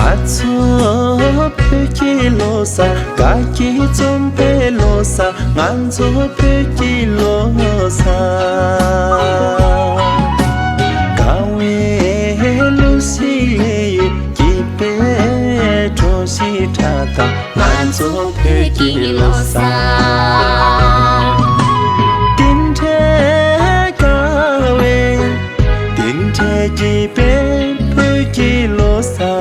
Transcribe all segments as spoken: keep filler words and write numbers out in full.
ང་ཚོ་བོད་ཀྱི་ལོ་གསར། དགའ་སྐྱིད་འཛོམས་པའི་ལོ་གསར། ང་ཚོ་བོད་ཀྱི་ལོ་གསར། དགའ་བའི་གླུ་ཞིག་ལེན་ཡོད། སྐྱིད་པའི་བྲོ་ཞིག་འཁྲབ་དང་། ང་ཚོ་བོད་ཀྱི་ལོ་གསར། དེ་འདྲའི་དགའ་བའི། དེ་འདྲའི་སྐྱིད་པའི་བོད་ཀྱི་ལོ་གསར།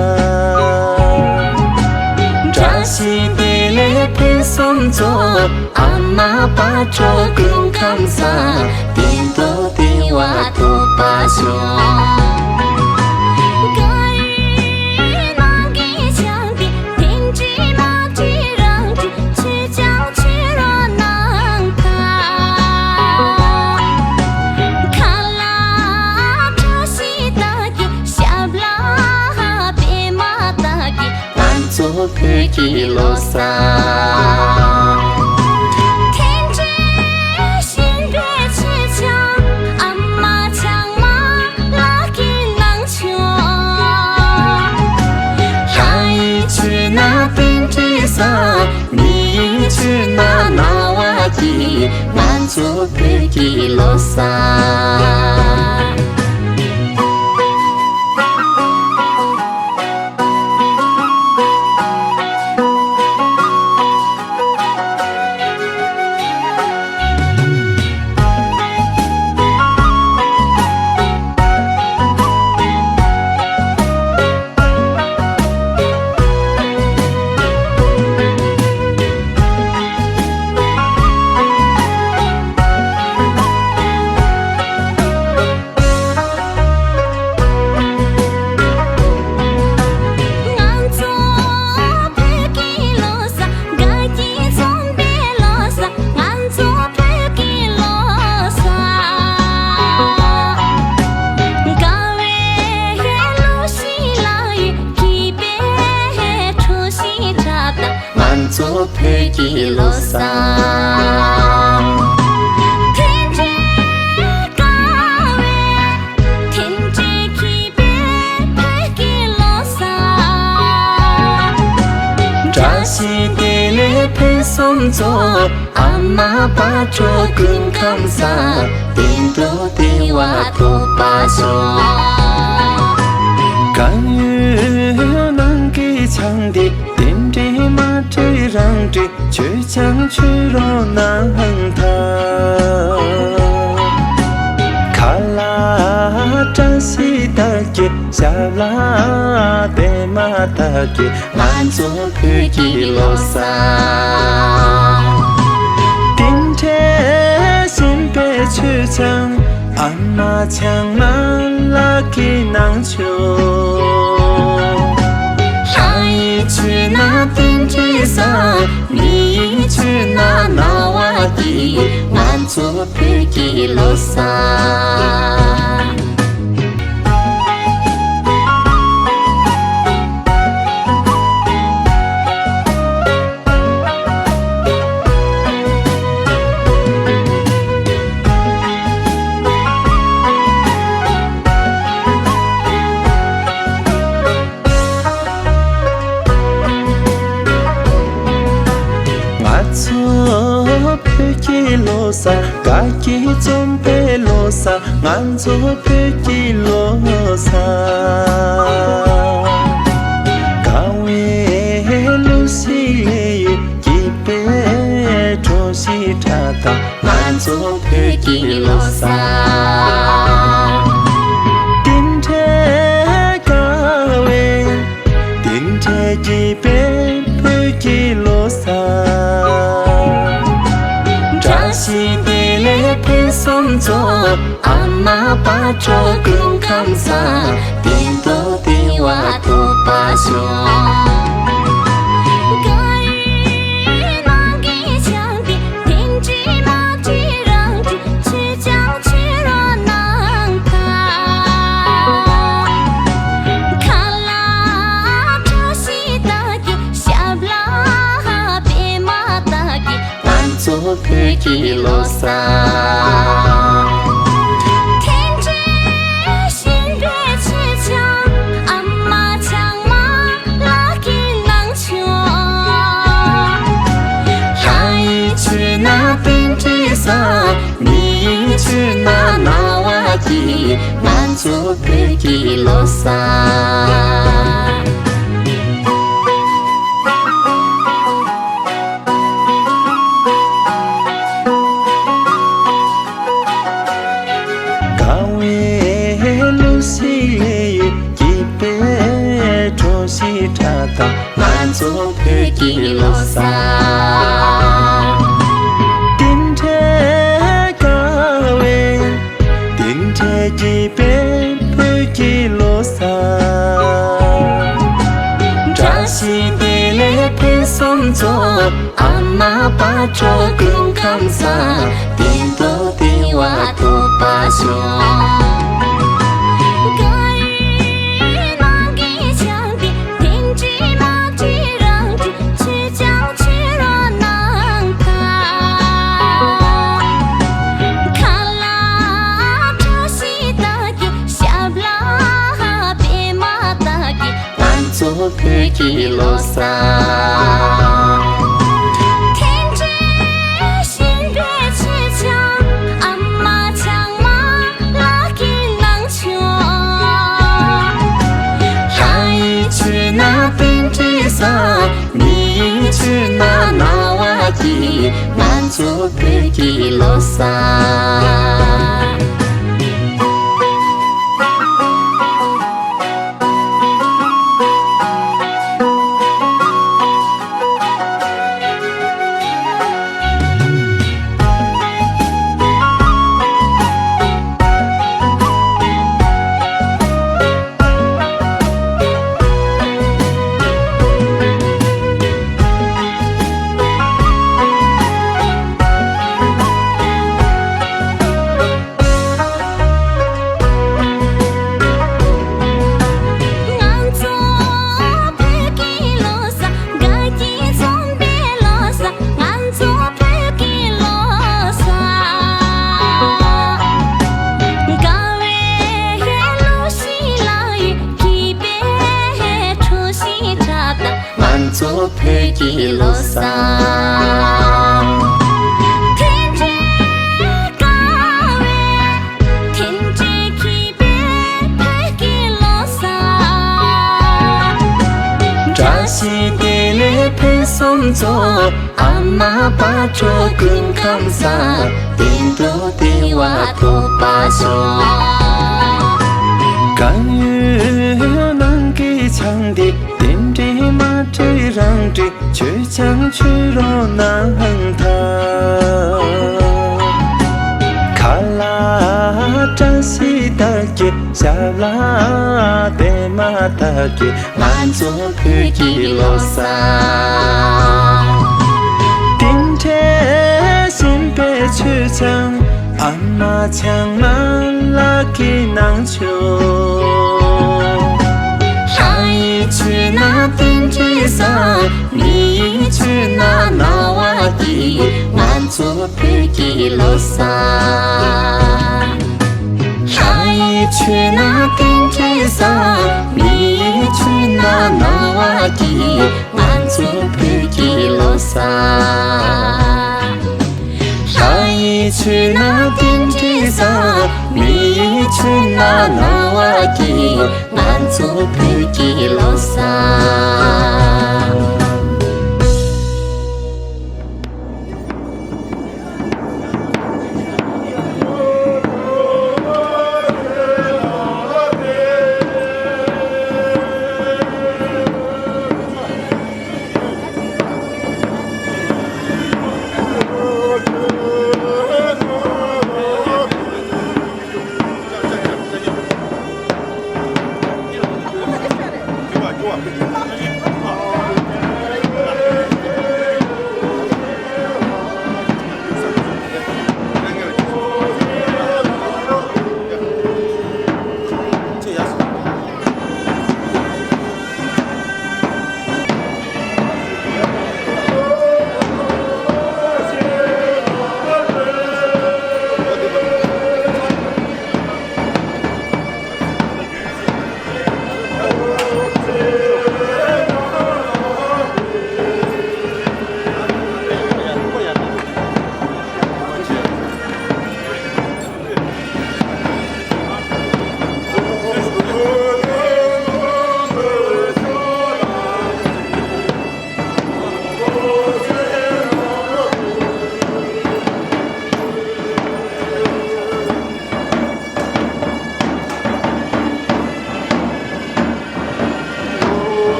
བཀྲ་ཤིས་བདེ་ལེགས་ཕུན་སུམ་ཚོགས། ཨ་མ་དཔལ་འབྱོར་སྐུ་ཁམས་བཟང་། བདེ་འགྲོ་བདེ་བ་ཐོབ་པར་ཤོག། དགའ་བའི་ནང་གི་ཆང་དེ། དེ་འདྲའི་མ་བྲིས་རང་བྲིས། ཆོས་ཀྱང་ཆོས་རོ་ནང་ཐང་། ཁ་ལག་བཀྲ་ཤིས་རྟགས་བརྒྱད། ཞབས་ལ་པད་མ་རྟགས་བརྒྱད། ང་ཚོ་བོད་ཀྱི་ལོ་གསར། དེ་འདྲའི་ཞིམ་པའི་ཆོས་ཆང་། ཨ་མ་ཆང་མ་ལག་གི་ནང་ཆུ། ལྷ་ཡི་མཆུ་ན་རྟེན་འབྲེལ་བཟང་། མི་ཡི་མཆུ་ན་སྣང་བ་སྐྱིད། ང་ཚོ་བོད་ཀྱི་ལོ་གསར། ང་ཚོ་བོད་ཀྱི་ལོ་གསར། དགའ་སྐྱིད་འཛོམས་པའི་ལོ་གསར། ང་ཚོ་བོད་ཀྱི་ལོ་གསར། དགའ་བའི་གླུ་ཞིག་ལེན་ཡོད། སྐྱིད་པའི་བྲོ་ཞིག་འཁྲབ་དང་། ང་ཚོ་བོད་ཀྱི་ལོ་གསར། དེ་འདྲའི་དགའ་བའི། དེ་འདྲའི་སྐྱིད་པའི་བོད་ཀྱི་ལོ་གསར། བཀྲ་ཤིས་བདེ་ལེགས་ཕུན་སུམ་ཚོགས། ཨ་མ་དཔལ་འབྱོར་སྐུ་ཁམས་བཟང་། བདེ་འགྲོ་བདེ་བ་ཐོབ་པར་ཤོག། དགའ་བའི་ནང་གི་ཆང་དེ། དེ་འདྲའི་མ་བྲིས་རང་བྲིས། ཆོས་ཆང་ཆུ་རོ་ནང་ཐང་། ཁ་ལག་བཀྲ་ཤིས་རྟགས་བརྒྱད། ཞབས་ལ་པད་མ་རྟགས་བརྒྱད། ང་ཚོ་བོད་ཀྱི་ལོ་གསར། དེ་འདྲའི་ཞིམ་པའི་ཆོས་ཆང་། ཨ་མ་ཆང་མ་ལག་གི་ནང་ཆུ། ལྷ་ཡི་མཆུ་ན་རྟེན་འབྲེལ་བཟང་། མི་ཡི་མཆུ་ན་སྣང་བ་སྐྱིད། ང་ཚོ་བོད་ཀྱི་ལོ་གསར། ང་ཚོ་བོད་ཀྱི་ལོ་གསར། དགའ་སྐྱིད་འཛོམས་པའི་ལོ་གསར། ང་ཚོ་བོད་ཀྱི་ལོ་གསར། དགའ་བའི་གླུ་ཞིག་ལེན་ཡོད། སྐྱིད་པའི་བྲོ་ཞིག་འཁྲབ་དང་། ང་ཚོ་བོད་ཀྱི་ལོ་གསར། དེ་འདྲའི་དགའ་བའི། དེ་འདྲའི་ སྐྱིད་པའི་བོད་ཀྱི་ལོ་གསར། བཀྲ་ཤིས་བདེ་ལེགས་ཕུན་སུམ་ཚོགས། ཨ་མ་དཔལ་འབྱོར་སྐུ་ཁམས་བཟང་། བདེ་འགྲོ་བདེ་བ་ཐོབ་པ་ཤོག། དགའ་བའི་ནང་གི་ཆང་དེ། དེ་འདྲའི་མ་བྲིས་རང་བྲིས། ཆོས་ཀྱང་ཆོས་རོ་ནང་ཐང་། ཁ་ལག་བཀྲ་ཤིས་རྟགས་བརྒྱད། ཞབས་ལ་པད་མ་རྟགས་བརྒྱད། ང་ཚོ་བོད་ཀྱི་ལོ་གསར། དེ་འདྲའི་ཞིམ་པའི་ཆོས་ཆང་། ཨ་མ་ཆང་མ་ལག་གི་ནང་ཆུང་། ལྷ་ཡི་མཆོད་ན་རྟེན་འབྲེལ་བཟང་། མི་ཡི་མཆོད་ན་སྣང་བ་སྐྱིད། ང་ཚོ་བོད་ཀྱི་ལོ་གསར། དགའ་བའི་གླུ་གཞས་ལེན་ཡུལ། སྐྱིད་པའི་གྲོ་ཞིབ་སྒྲ་དང་། ང་ཚོ་བོད་ཀྱི་ལོ་གསར། དེ་འདྲའི་དགའ་བའི། དེ་འདྲའི་སྐྱིད་པའི་བོད་ཀྱི་ལོ་གསར། བཀྲ་ཤིས་བདེ་ལེགས་ཕུན་སུམ་ཚོགས། ཨ་མ་དཔལ་འབྱོར་སྐུ་ཁམས་བཟང་། བདེ་འགྲོ་བདེ་བ་ཐོབ་པ་ཤོག། དགའ་བའི་ནང་གི་ཆང་དེ། དེ་འདྲའི་མ་བྲིས་རང་བྲིས། ཆོས་ཀྱང་ཆོས་རོ་ནང་ཐང་། ཁ་ལག་བཀྲ་ཤིས་རྟགས་བརྒྱད། ཞབས་ལ་པད་མ་རྟགས་བརྒྱད། ང་ཚོ་བོད་ཀྱི་ལོ་གསར། དེ་འདྲའི་ཞིམ་པའི་ཆོས་ཆང་། ཨ་མ་ཆང་མ་ལག་གི་ནང་ཆུང་། ལྷ་ཡི་མཆོད་ན་རྟེན་འབྲེལ་བཟང་། མི་ཡི་མཆོད་ན་སྣང་བ་སྐྱིད། ང་ཚོ་བོད་ཀྱི་ལོ་གསར། ང་ཚོ་བོད་ཀྱི་ལོ་གསར། དགའ་སྐྱིད་འཛོམས་པའི་ལོ་གསར། ང་ཚོ་བོད་ཀྱི་ལོ་གསར། དགའ་བའི་གླུ་གཞས་ལ་ཡི། སྐྱིད་པའི་གྲོ་ཞིབ་སྒྲ་དང་། ང་ཚོ་བོད་ཀྱི་ལོ་གསར། དེ་འདྲའི་དགའ་བའི། དེ་འདྲའི་སྐྱིད་པའི་བོད་ཀྱི་ལོ་གསར། བཀྲ་ཤིས་བདེ་ལེགས་ཕུན་སུམ་ཚོགས། ཨ་མ་དཔལ་འབྱོར་སྐུ་ཁམས་བཟང་། བདེ་འགྲོ་བདེ་བ་ཐོབ་པ་ཤོག། དགའ་བའི་ནང་གི་ཆང་དེ། རྟེན་འབྲེལ་མ་བྲིས་རང་བྲིས། ཆོས་ཆང་མཆོད་རོ་ནང་ཐང་། ཁ་ལག་བཀྲ་ཤིས་རྟགས་བརྒྱད། ཞབས་ལ་པད་མ་རྟགས་བརྒྱད། ང་ཚོ་བོད་ཀྱི་ལོ་གསར། དེ་འདྲའི་ཞིམ་པའི་ཆོས་ཆང་། ཨ་མ་ཆང་མ་ལག་གི་ནང་ཆུང་། ལྷ་ཡི་མཆོད་ན་རྟེན་འབྲེལ་བཟང་། མི་ཡི་མཆོད་ན་སྣང་བ་སྐྱིད། ང་ཚོ་བོད་ཀྱི་ལོ་གསར། ལྷ་ཡི་མཆོད་ན་རྟེན་འབྲེལ་བཟང་། མི་ཡི་མཆོད་ན་སྣང་བ་སྐྱིད། ང་ཚོ་བོད་ཀྱི་ལོ་གསར། ལྷ་ཡི་མཆོད་ན་རྟེན་འབྲེལ་བཟང་། མི་ཡི་མཆོད་ན་སྣང་བ་སྐྱིད། ང་ཚོ་བོད་ཀྱི་ལོ་གསར།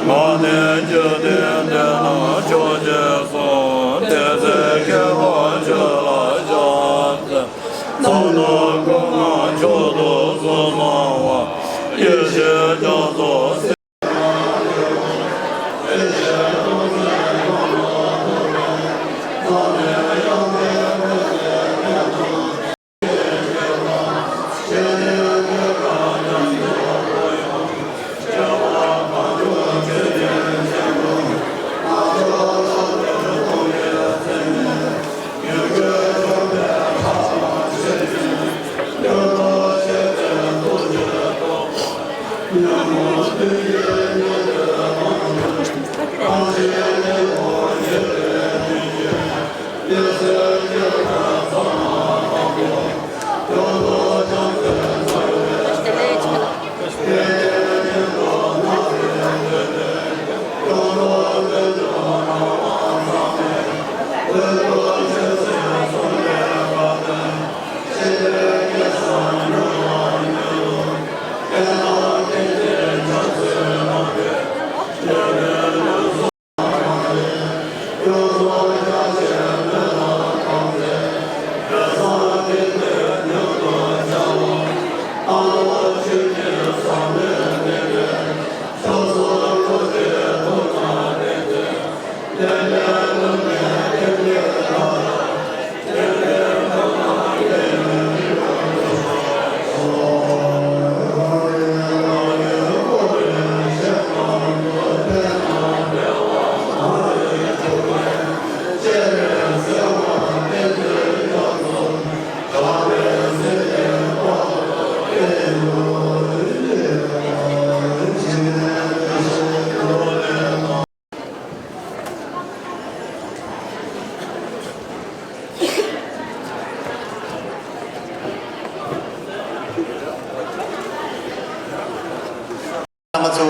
ང་ནི་འཇིག་རྟེན་འདི་ན་ཆོས་ཅན་སོང་། དེ་ཚེ་མཁས་པ་ཆོས་ལ་བྱང་ཚེ། ཚོགས་རྣམས་ཀུན་ལ་མཆོག་ཏུ་གསུམ་སྣང་བ། ཡེ་ཤེས་རྒྱ་མཚོ། ང་ཚོ་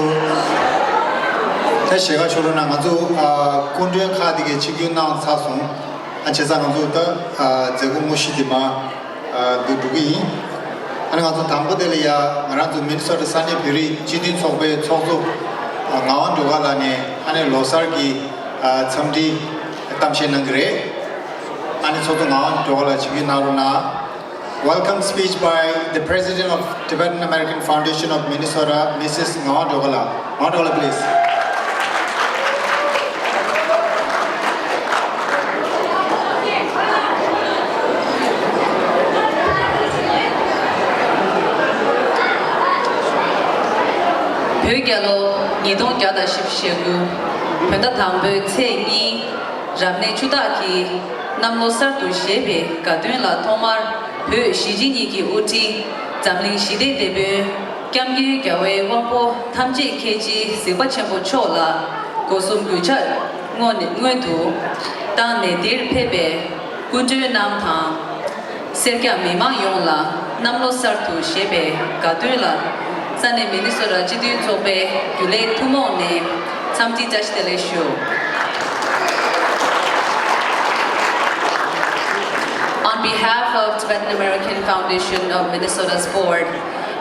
ད་ཞལ་ཁ་ཤོར་ན་ང་ཚོ་ཨ་སྐུ་མགྲོན་ཁག་དེ་གའི་ཆིབས་བསྒྱུར་གནང་ཚར་སོང་། ཨ་བྱས་ཙང་ང་ཚོ་ད་ཨ་མཛད་སྒོ་དངོས་གཞི་དེ་མ་ཨ་འདི་འགྲོ་གི་ཡིན། ཨ་ནི་ང་ཚོ་དང་པོ་དེ་ལ་ཡ་ང་རང་ཚོ་མི་ནི་སོ་ཊ་ས་གནས་བོད་རིགས་སྤྱི་མཐུན་ཚོགས་པའི་ཚོགས་གཙོ་ཨ་ངག་དབང་སྒྲོལ་དཀར་ལགས་ནས་ཨ་ནི་ལོ་གསར་གྱི་ཨ་འཚམས་འདྲི་གཏམ་བཤད་གནང་གི་རེད། ཨ་ནི་ཚོགས་གཙོ་ངག་དབང་སྒྲོལ་དཀར་ལགས་ཆིབས་བསྒྱུར་གནང་རོགས་གནང་། Welcome speech by the President of Tibetan American Foundation of Minnesota, Missus Ngawang Dogala. Ngawang Dogala, please. བོད་རྒྱལ་ལོ་ཉིས་སྟོང་བརྒྱ་དང་བཞི་བཅུ་ཞེ་དགུ། བོད་ཟླ་དང་པོའི་ཚེས་གཉིས། རབ་གནས་ཆུ་སྟག་གི་གནམ་ལོ་གསར་དུ་བཞད་པའི་དགའ་སྟོན་ལ་ཐོག་མར་བོད་གཞིས་བྱེས་གཉིས་ཀྱི་དབུ་ཁྲིད་འཛམ་གླིང་ཞི་བདེའི་དེད་དཔོན་སྐྱབས་མགོན་རྒྱལ་བའི་དབང་པོ་ཐམས་ཅད་མཁྱེན་ཅིང་གཟིགས་པ་ཆེན་པོ་མཆོག་ལ་སྒོ་གསུམ་གུས་ཕྱག་སྔོན་ནས་སྔོན་དུ་བཏང་ནས་འདིར་ཕེབས་པའི་སྐུ་མགྲོན་རྣམས་དང་། སེར་སྐྱ་མི་མང་ཡོངས་ལ་གནམ་ལོ་གསར་དུ་བཞད་པའི་དགའ་སྟོན་ལ་ས་གནས་མི་ནི་སོ་ཊ་སྤྱི་མཐུན་ཚོགས་པའི་རྒྱུན་ལས་ཐུན་མོང་ནས་འཚམས་འདྲི་བཀྲ་ཤིས་བདེ་ལེགས་ཞུ། On behalf of Tibetan American Foundation of Minnesota's board,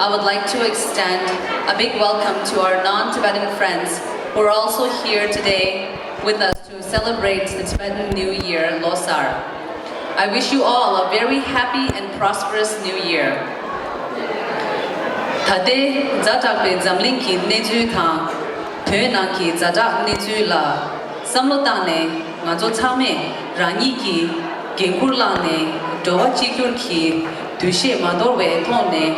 I would like to extend a big welcome to our non-Tibetan friends who are also here today with us to celebrate the Tibetan New Year, Losar. I wish you all a very happy and prosperous New Year. ད་ལྟའི་ཛ་དྲག་པའི་འཛམ་གླིང་གི་གནས་ཚུལ་དང་། བོད་ནང་གི་ཛ་དྲག་གནས་ཚུལ་ལ་བསམ་བློ་བཏང་ནས། ང་ཚོ་ཚང་མས་རང་ཉིད་ཀྱི་འགན་ཁུར་བླངས་ནས། འགྲོ་བ་གཅིག་གྱུར་གྱི་འདུ་ཤེས་མ་འདོར་བའི་ཐོག་ནས།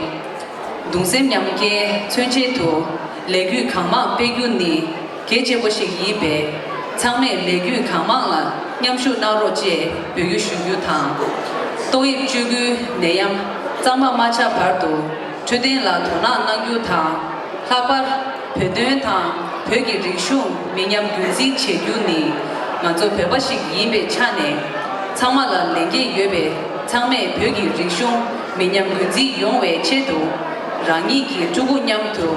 གདུང་སེམས་མཉམ་སྐྱེའི་མཚོན་བྱེད་དུ་ལས་འགུལ་གང་མང་སྤེལ་རྒྱུ་ནི་གལ་ཆེན་པོ་ཞིག་ཡིན་པས། ཚང་མས་ལས་འགུལ་གང་མང་ལ་མཉམ་ཞུགས་གནང་རོགས་ཅེས་འབོད་སྐུལ་ཞུ་རྒྱུ་དང་། ཏོག་དབྱིབས་བཅུ་དགུའི་ནད་ཡམས་གཙང་མ་མ་ཆགས་བར་དུ་འཕྲོད་བསྟེན་ལ་དོ་སྣང་གནང་རྒྱུ་དང་། ལྷག་པར་བོད་དོན་དང་བོད་ཀྱི་རིག་གཞུང་མི་ཉམས་རྒྱུན་འཛིན་བྱེད་རྒྱུ་ནི་ང་ཚོ་བོད་པ་ཞིག་ཡིན་པའི་ཆ་ནས། ཚང་མ་ལ་ལས་འགན་ཡོད་པས། ཚང་མས་བོད་ཀྱི་རིག་གཞུང་མི་ཉམས་རྒྱུན་འཛིན་ཡོང་བའི་ཆེད་དུ། རང་ཉིད་ཀྱི་ཕྲུ་གུ་མཉམ་དུ་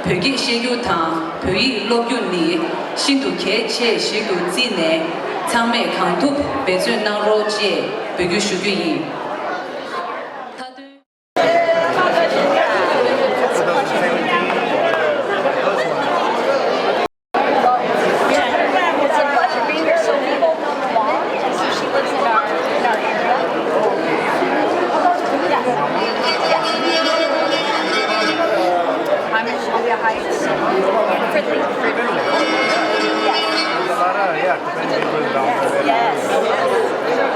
བོད་སྐད་བཤད་རྒྱུ་དང་བོད་ཡིག་སློབ་རྒྱུ་ནི་ཤིན་ཏུ་གལ་ཆེ་ཞིག་ཏུ་བརྩིས་ནས། ཚང་མས་གང་ཐུབ་འབད་བརྩོན་གནང་རོགས་ཅེས་འབོད་སྐུལ་ཞུ་རྒྱུ་ཡིན། མཐའ་དོན། It's a pleasure being here. So we both know Nawang. She lives in our, in our area. Yeah. Yeah. I'm in Columbia Heights. In Fridley. Yes. Yes.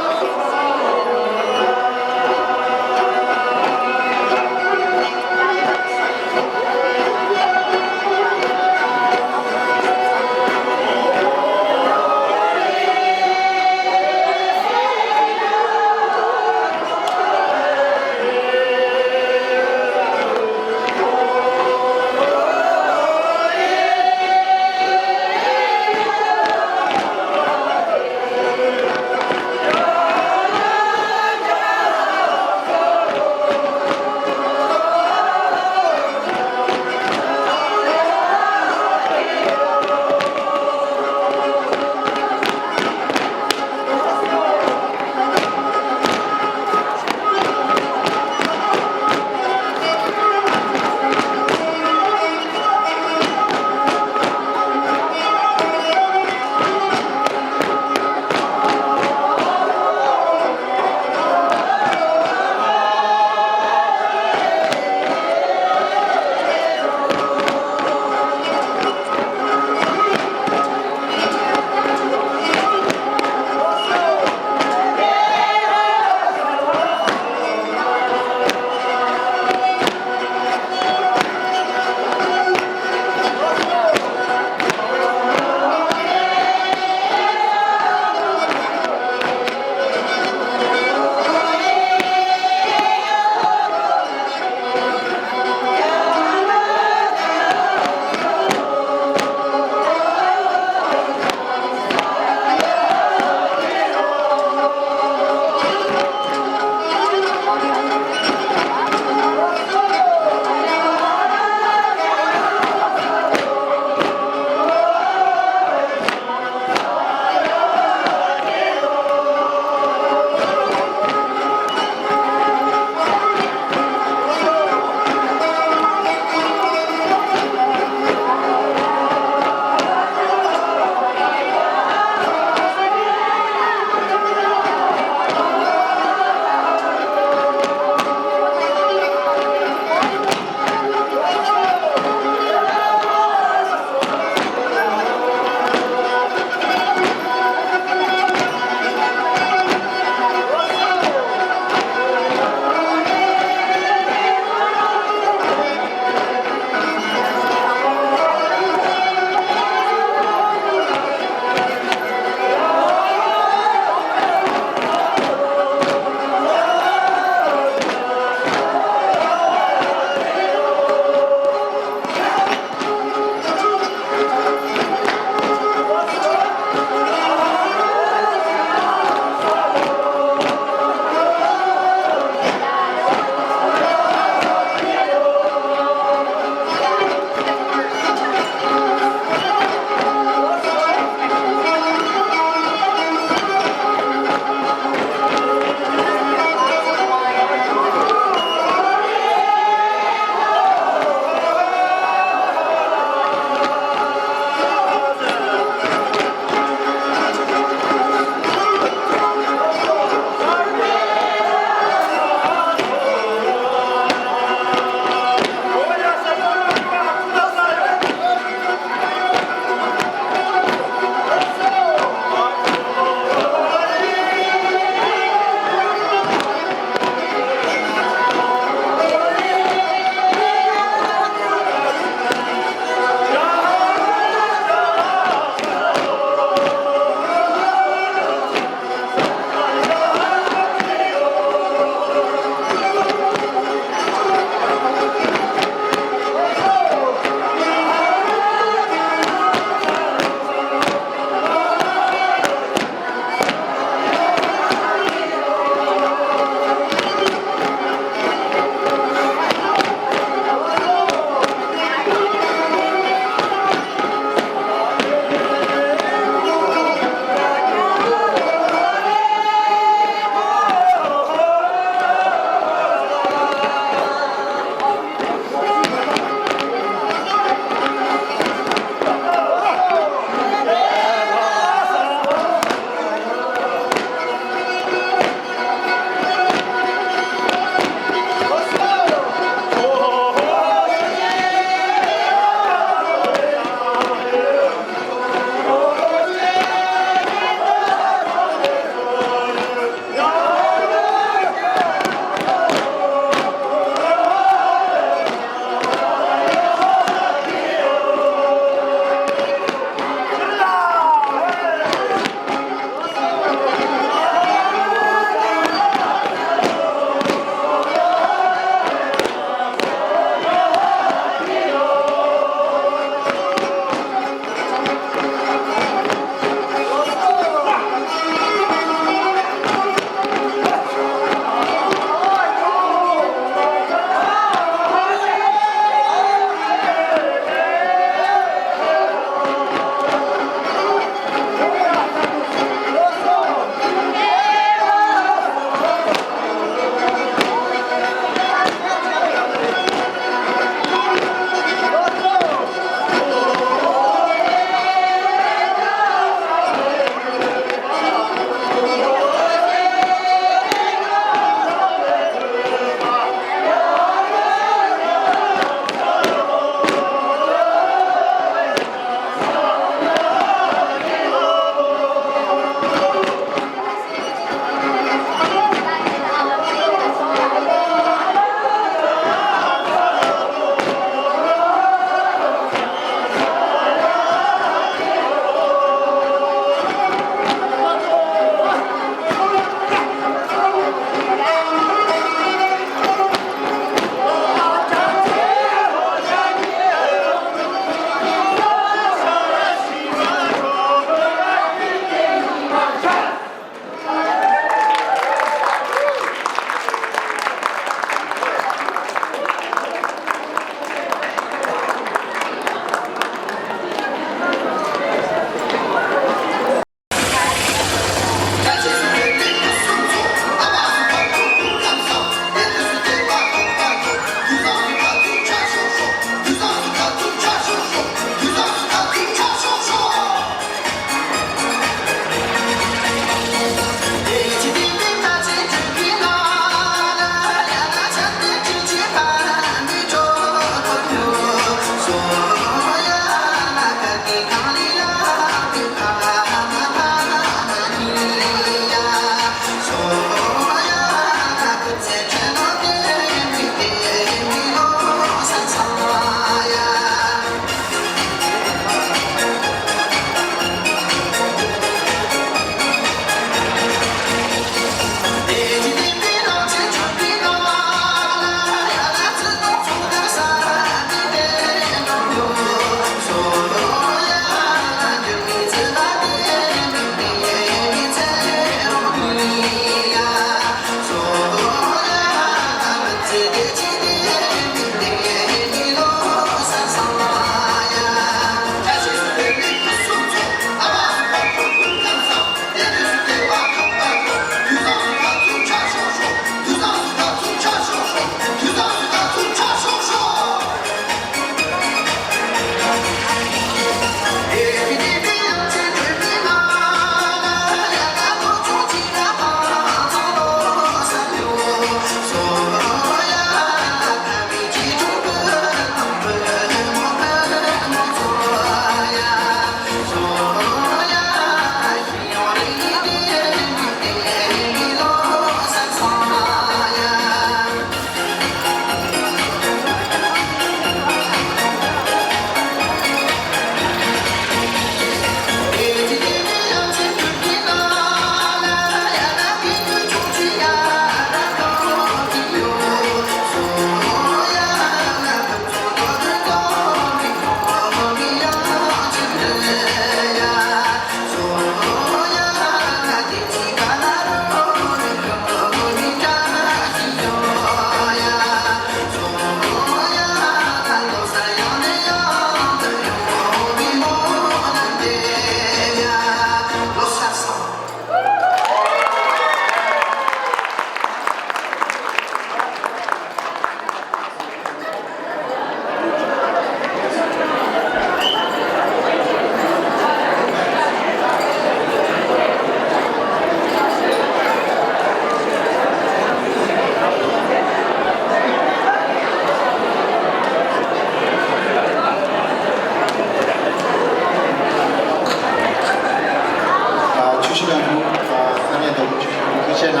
བྱས་ན།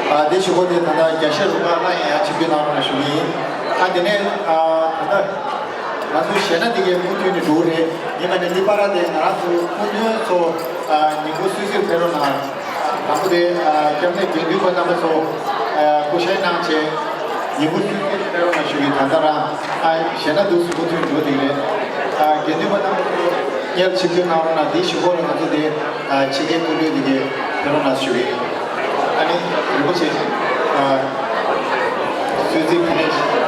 ཨ་དེ་ཞུ་སྒོ་དེ་ད་ལྟ་རྒྱ་ཤེར་རུ་ཁག་ལ་ཡང་ཆིབས་བསྒྱུར་གནང་རོགས་གནང་ཞུ་གི་ཡིན། ཨ་དེ་ནས་ཨ་ད་ལྟ་ང་ཚོ་གཞས་སྣ་དེ་གའི་མུ་མཐུད་ནས་འགྲོ་གི་རེད། ཡིན་པ་ནས་འདི་པར་དེ་ང་རང་ཚོ་སྐུ་མགྲོན་ཚོ་ཨ་ཉིན་གུང་སུད་སིར་ཕེབས་རོགས་གནང་། དང་པོ་དེ་ཨ་སྐྱབས་གནས་དགེ་འདུན་པ་རྣམ་པ་ཚོ་ཨ་སྐུ་བཞེངས་གནང་བྱས། ཉིན་གུང་སུད་སིར་ཕེབས་རོགས་གནང་ཞུ་གི། ད་ལྟ་རང་ཨ་གཞས་སྣ་འདུག་སེ་མུ་མཐུད་འགྲོ་དེ་རེད། ཨ་དགེ་འདུན་པ་རྣམ་པ་ཚོ་སྔར་ཆིབས་བསྒྱུར་གནང་རོགས་གནང་། དེའི་གཞུག་གུ་ལ་ང་ཚོ་དེ་ཨ་ཕྱི་རྒྱལ་སྐུ་མགྲོན་དེ་གའི་ཕེབས་རོགས་གནང་ཞུ་གི་ཡིན། ཨ་ནི་རིན་པོ་ཆེ་ཨ་གསོལ་ཚིགས་ཕུལ་ནས།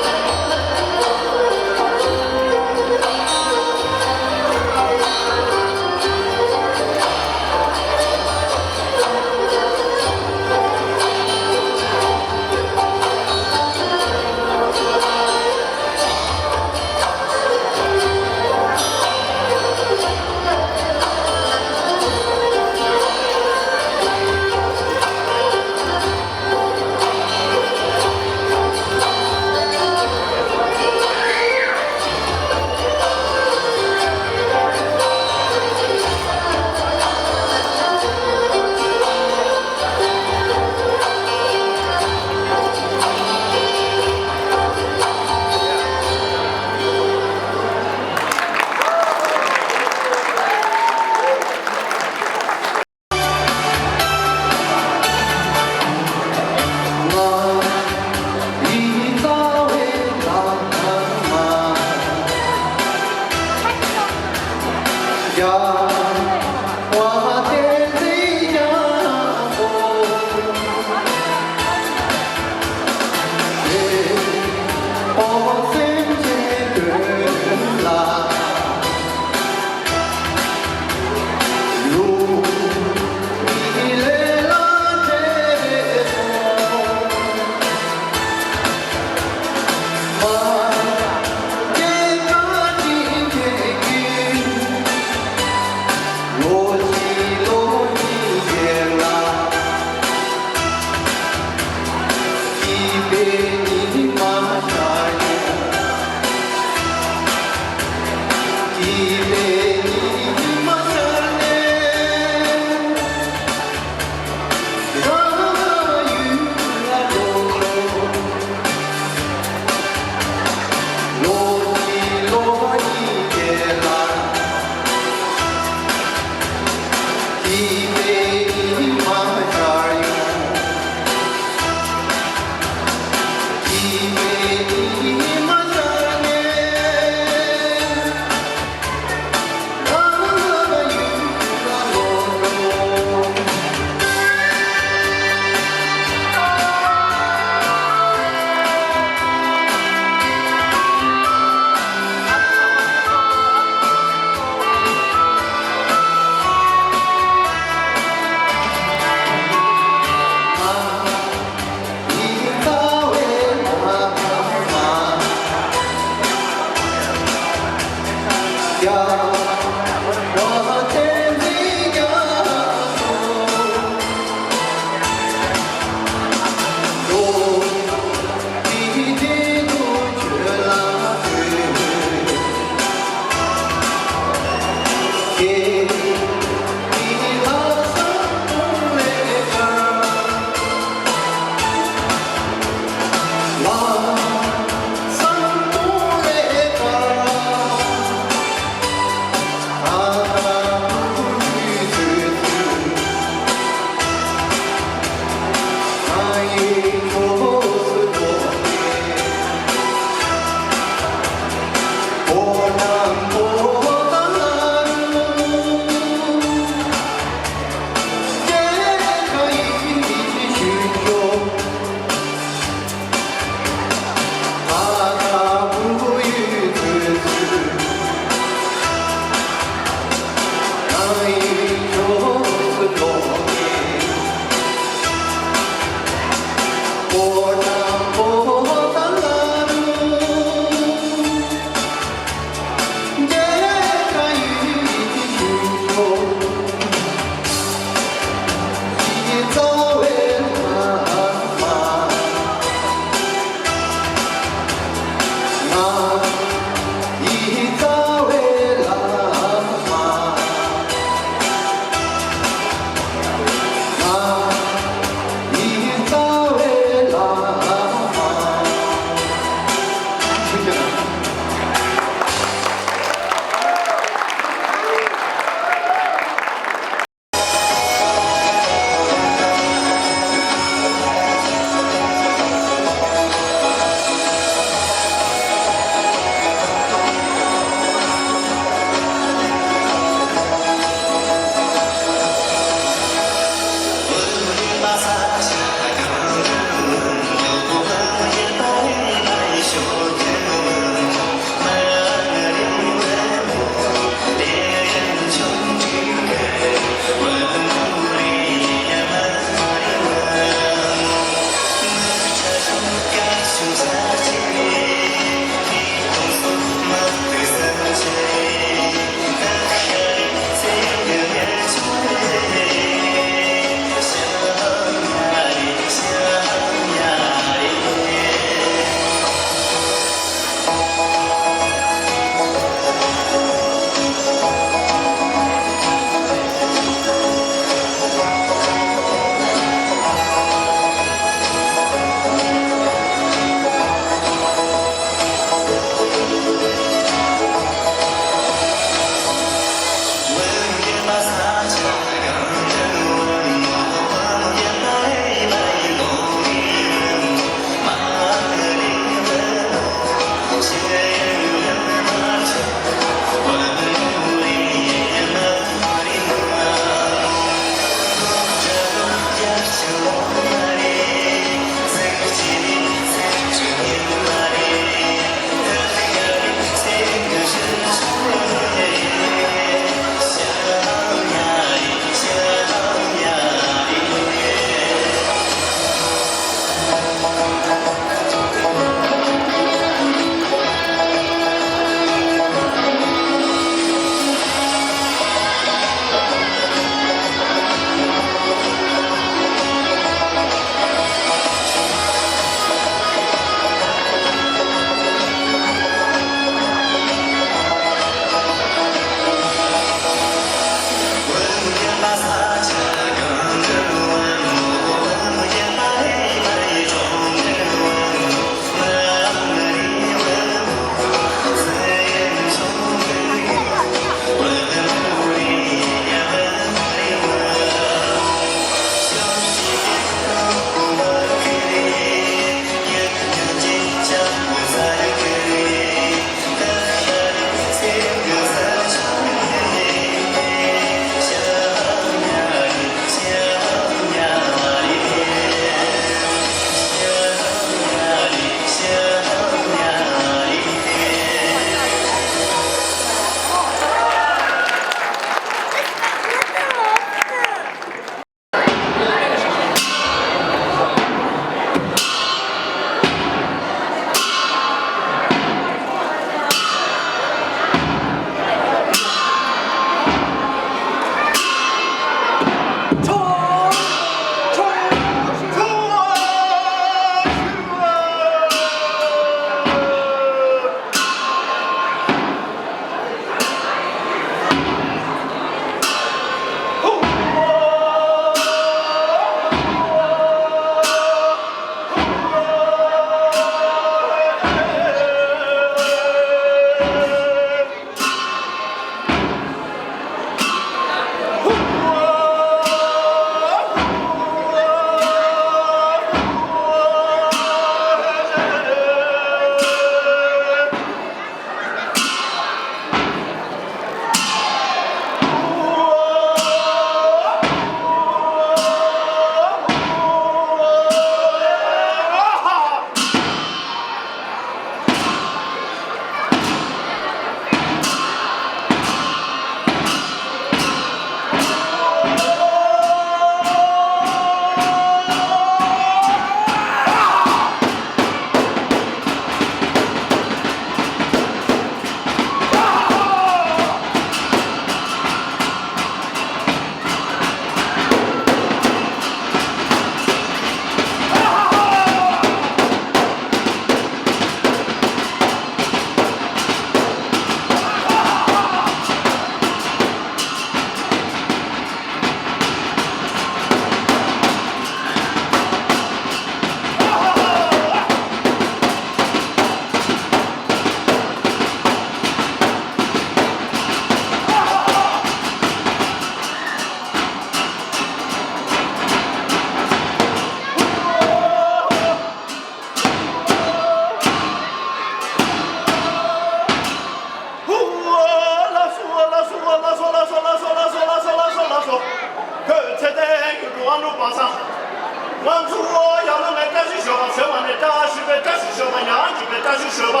བཀྲ་ཤིས་ཞོལ་པ་ཟེར་བ་ནི་བཀྲ་ཤིས་པའི་བཀྲ་ཤིས་ཞོལ་པ། ཡང་འཇིགས་པའི་བཀྲ་ཤིས་ཞོལ་པ།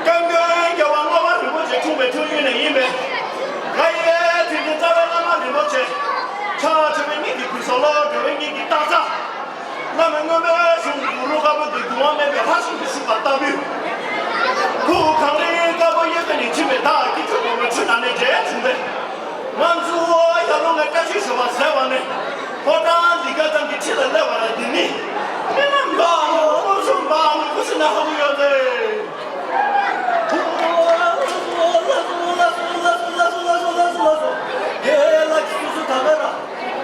སྐྱབས་མགོན་རྒྱལ་བ་ལྔ་པ་རིན་པོ་ཆེ་འཁྲུངས་པའི་འཁྲུངས་ཡུལ་ནས་ཡིན་པས། ང་ཡི་དེ་རིང་རྩ་བའི་བླ་མ་རིན་པོ་ཆེ། ཕྱག་ཆེ་བའི་གཉིས་ཀྱི་གུས་གསོལ་ལོ། འགྲོ་བའི་གཉིས་ཀྱི་རྟག་འཚར། བླ་མའི་མངོན་པའི་གཞུང་གུ་རུ་དཀར་པོ་འདི་དུས་དབང་མེད་པའི་ལྷ་བཞིན་དུ་བཞུགས་པ་ལྟ་བུའི། ཁུ་གངས་རི་དཀར་པོ་གཡས་ཁ་ནས་ཕྱིན་པའི་བདག་གི་ཆོས་གོང་མའི་ཆུ་ནང་ནས་རྗེས་བྱུང་བས། ང་ཚོ་ཡར་ལུང་ནས་བཀྲ་ཤིས་ཞོལ་པ་ཟེར་བ་ནི། ཕོ་བྲང་འདི་ག་ཙམ་གྱི་ཁྲི་ལ་སླེབས་པ་ལ་འདི་ནི། མི་རྣམས་འབའ་ལུ་སྐུ་གསུམ་འབའ་ལུ་སྐུ་སྲིད་ན་ཧ་གོ་ཡོད་ཟེར།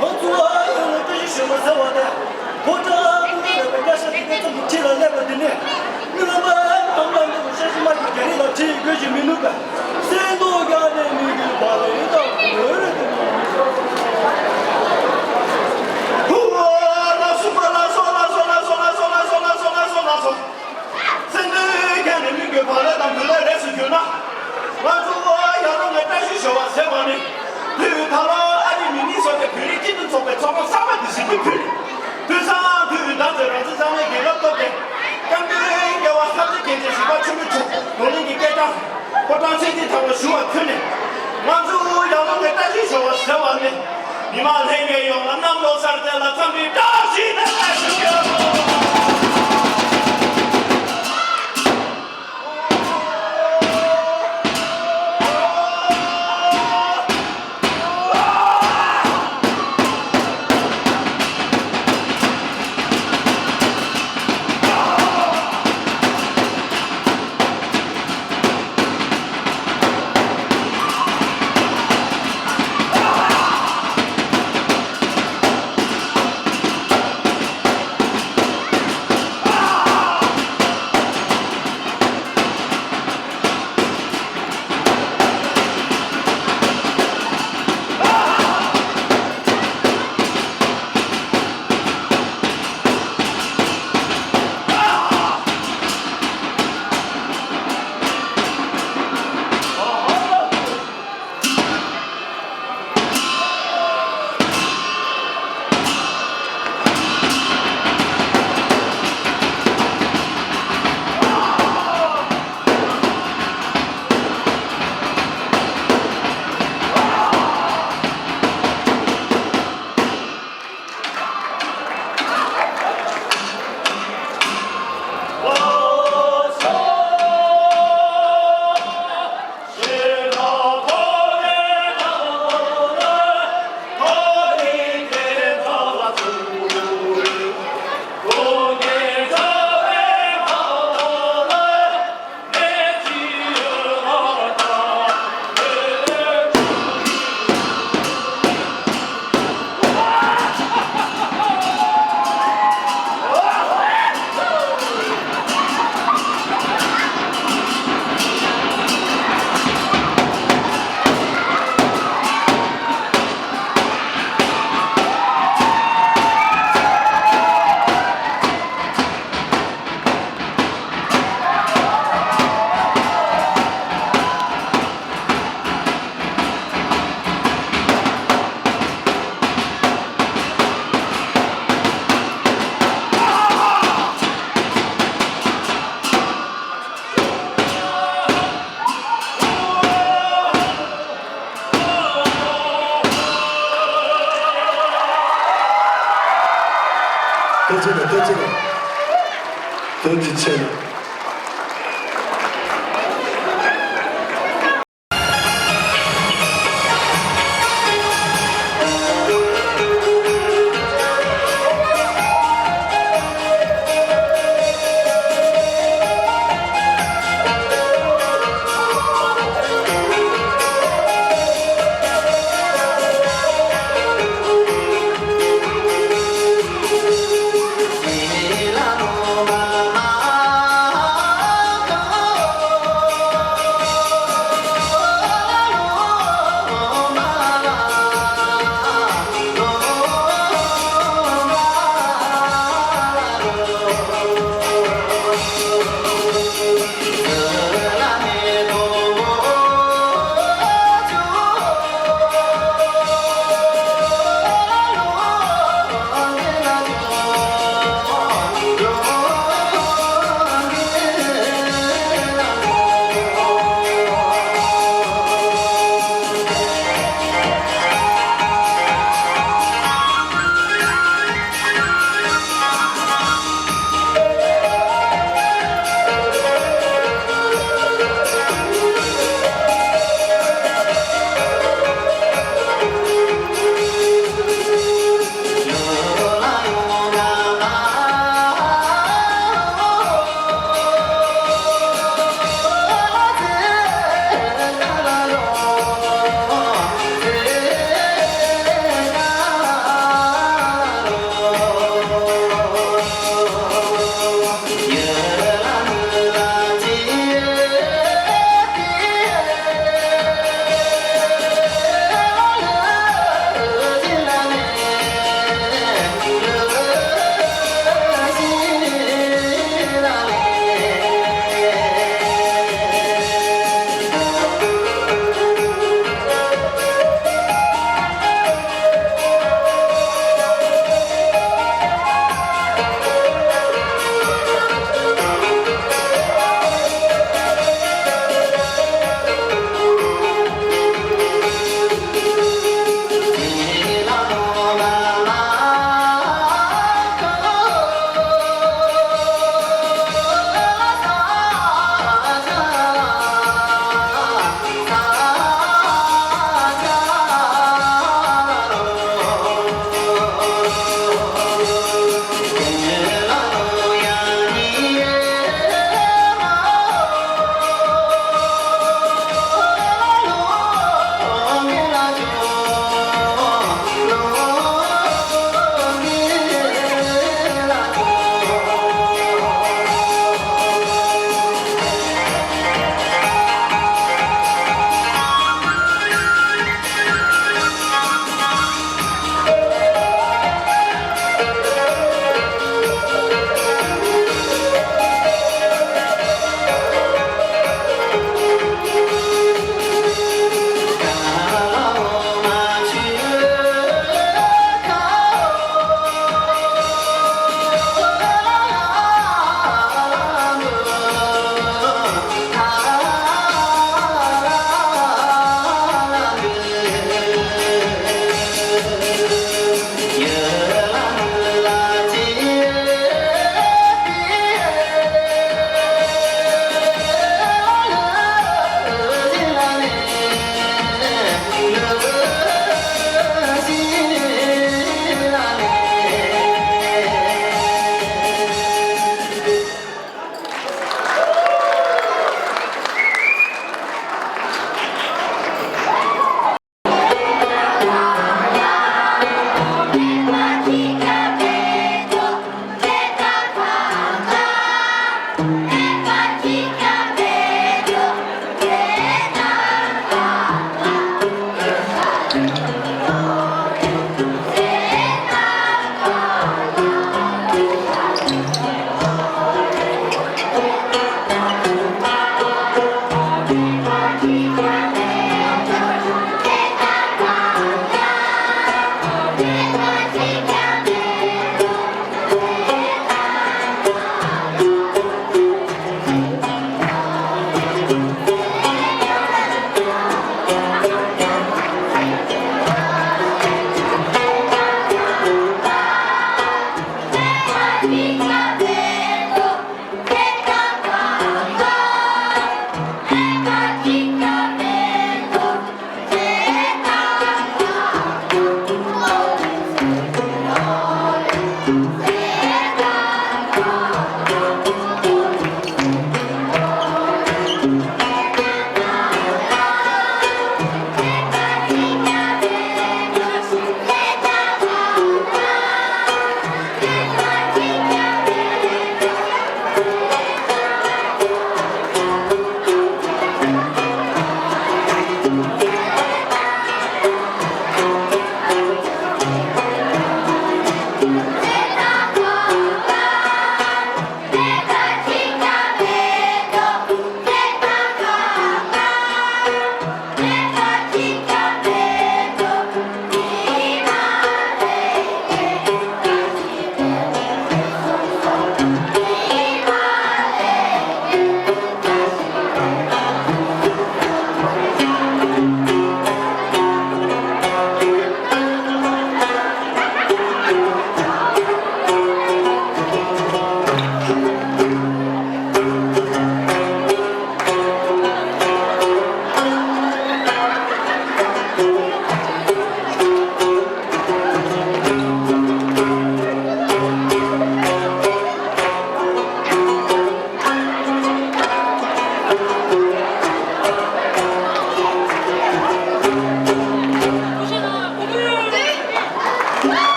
ང་ཚོ་ཡང་ལ་བཀྲ་ཤིས་ཞོལ་པ་ཟེར་བ་དེ། ཕོ་བྲང་ཀུན་དགའ་ར་བའི་བཀའ་ཤག་དེ་ག་ཙམ་གྱི་ཁྲི་ལ་སླེབས་པ་དེ་ནས། མི་ལ་མ་ཡང་ལ་མི་ཤ་ཤི་མ་གི་རྒྱ་རི་ལ་ཁྲིད་དགོས་ཀྱི་མི་ནུས་པས། སེམས་རྟོགས་རྒྱ་ནས་མི་གི་བ་རེ་དང་བོ་རེ་དེ་མ་ཧུ་ཨ་ལ་སུ་པ་ལ་སོ་ལ་སོ་ལ་སོ། སེམས་འདུན་བརྒྱ་ནས་མི་དགོས་པ་ལས་དང་དུ་ལས་རེས་སུ་གྱུར་ན། ང་ཚོ་ཡར་ལུང་ནས་བཀྲ་ཤིས་ཞོལ་པ་ཟེར་བ་ནི། དུས་ད་ལོ་ཨ་རི་མི་ནི་སོ་ཏའི་བོད་རིགས་སྤྱི་མཐུན་ཚོགས་པའི་ཚོགས་མི་གསར་པ་འདི་ཞིག་གི་ཕུལ། དུས་སང་དུས་ད་ཚོད་རང་བཙན་གཙང་མའི་རྒྱལ་ཁབ་སྟོབས་ལྡན། སྐྱབས་མགོན་རྒྱལ་བ་ས་སྐྱ་རྒྱལ་མཚན་བཞི་པ་ཆེན་པོ་མཆོག་ལོ་ལོན་གྱི་སྐད་གྲགས། ཕོ་བྲང་ཆེ་འདི་ཐང་ལ་བཞུགས་པ་ཁྱོན་ནས། ང་ཚོ་ཡར་ལུང་ནས་བཀྲ་ཤིས་ཞོལ་པ་ཟེར་བ་ནི། མི་མང་ལྷན་རྒྱས་ཡོངས་ལ་གནམ་ལོ་གསར་ཚེས་ལ་འཚམས་འདྲི་བཀྲ་ཤིས་བདེ་ལེགས་ཞུ་རྒྱུ། ཐུགས་རྗེ་ཆེ། ཐུགས་རྗེ་ཆེ། ཐུགས་རྗེ་ཆེ།